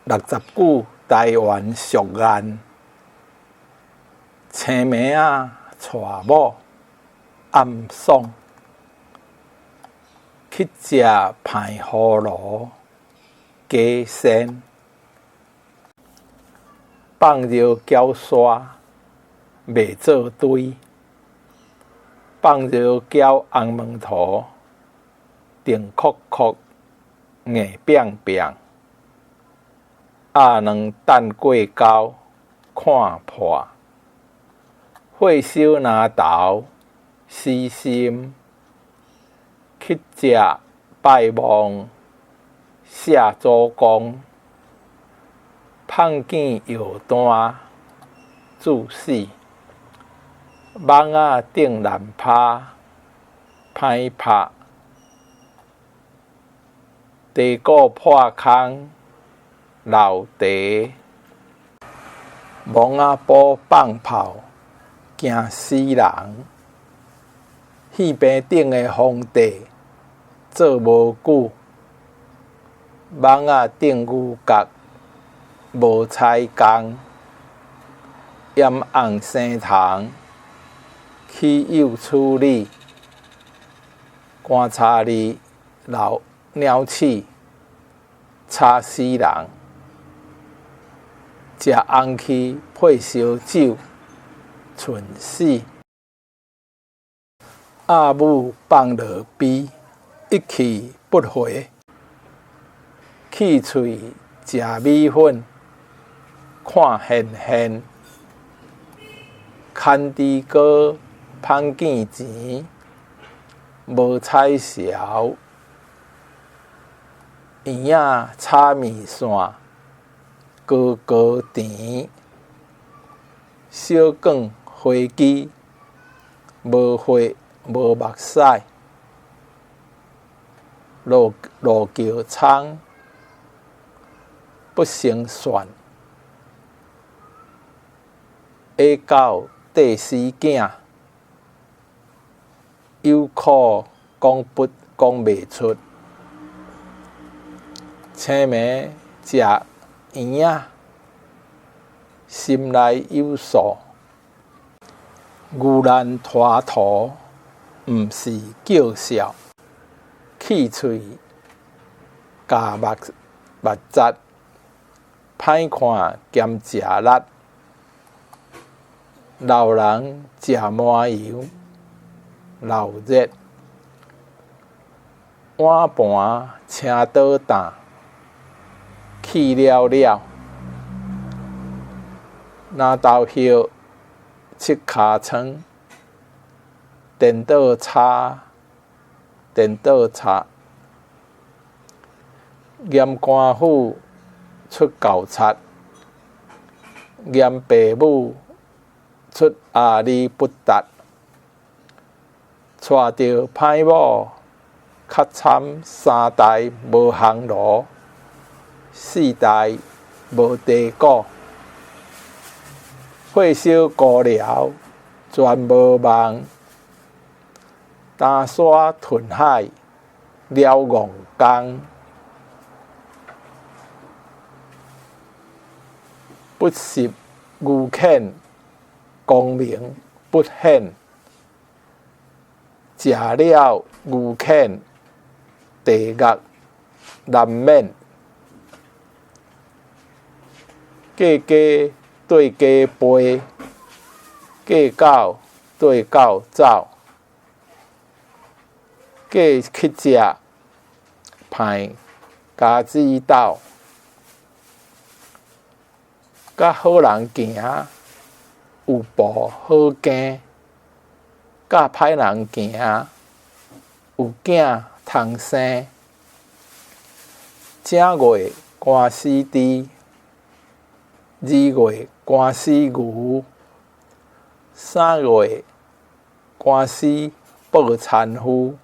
69台灣熟岸，青暝仔娶某，暗爽，去食歹葫蘆，加仙，放尿攪沙，袂做堆，放尿攪紅毛塗，定確確，硬拚拚。鴨卵等過溝，看破，火燒林頭，死心，去食拜望，謝祖公，麭見藥單，注死，蠓仔頂難拋，歹拍，地鼓破空，老茶，墓仔埔放炮，驚死人，戲棚頂的皇帝做無久，蠓仔頂牛角，無彩工，鹽紅生蟲，起幼處理，觀察你老鳥鼠，吵死人，食紅薔配燒酒，蠢死。鴨母放落埤，一去不回。氣喙食米粉，看現現。牽豬哥芳見錢，無彩潲。圓仔炒麵線，高高甜。小管飛機，無血無目屎。路路橋倉，不成算。下狗綴死囝，有苦講不講袂出。青暝食圓仔，心內有數。牛難拖塗，毋是叫笑。氣喙咬目目節，歹看兼食力。老人食麻油，老熱。碗盤青倒擔，氣了了。藍豆葉拭尻瘡，顛倒叉，顛倒插。驗官府出猴賊，驗爸母出阿里不達。娶著歹某，較慘三代無烘爐，四代無地鼓。火燒孤寮，全無望。擔沙吞海，了戇工。不習牛犬，功名不顯。食了牛犬，地獄難免。過雞綴雞背，過狗綴狗走。過去食，歹家子斗。佮好人行，有步好行；佮歹人行，有囝通生。正月寒死豬，二月寒死牛，三月寒死報田夫。